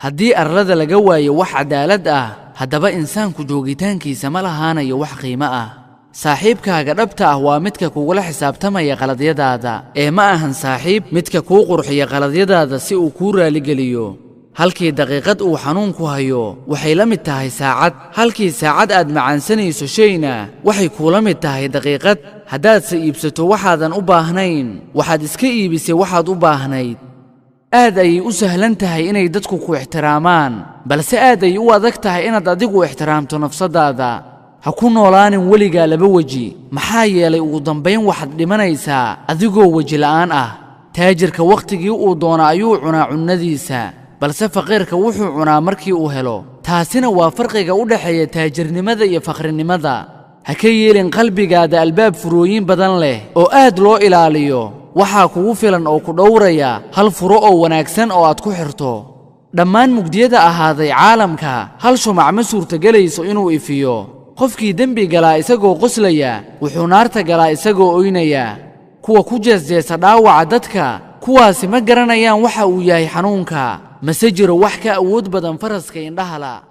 Haddii arlada laga waayo wax cadaalad ah, haddaba insaanku joogitaankiisa ma lahaanayo wax qiimo ah. Saaxiibkaaga dhabta ah waa midka kugula xisaabtamaya qaladyadaada, ee ma ahan saaxiib midka kuu qurxiya qaladyadaada si uu kuu raaligeliyo. Halkii daqiiqad uu xanuunku hayo waxay la mid tahay saacad. Halkii saacad aad macaansanayso shayna waxay kuula mid tahay daqiiqad. Haddaadse iibsato waxaadan u baahnayn, waxaad iska iibisay waxaad u baahnayd. Aad ayay u sahlan tahay inay dadku ku ixtiraamaan, balse aad ay u adag tahay inaad adigu ixtiraamto nafsaddaada. Ha ku noolaanin weligaa laba weji, maxaa yeelay ugu dambayn waxaad dhimanaysaa adigoo weji la'aan ah. Taajirka wakhtigii uu doono ayuu cunaa cunnadiisa, balse faqiirka wuxuu cunaa markii uu helo. Taasina waa farqiga u dhexeeya taajirnimada iyo fakhrinimada. Ha ka yeelin qalbigaada albaab furooyin badan leh oo aad loo ilaaliyo. Waxaa kugu filan oo ku dhowraya hal furo oo wanaagsan oo aad ku xirto. Dhammaan mugdiyada ahaaday caalamka, hal shumac ma suurtagelayso inuu ifiyo. Qofkii dembi galaa isagoo qoslaya wuxuu naarta galaa isagoo oynaya. Kuwa ku jeesjeesa dhaawaca dadka, kuwaasi ma garanayaan waxa uu yahay xanuunka. Mase jiro wax ka awood badan faraska indhahala.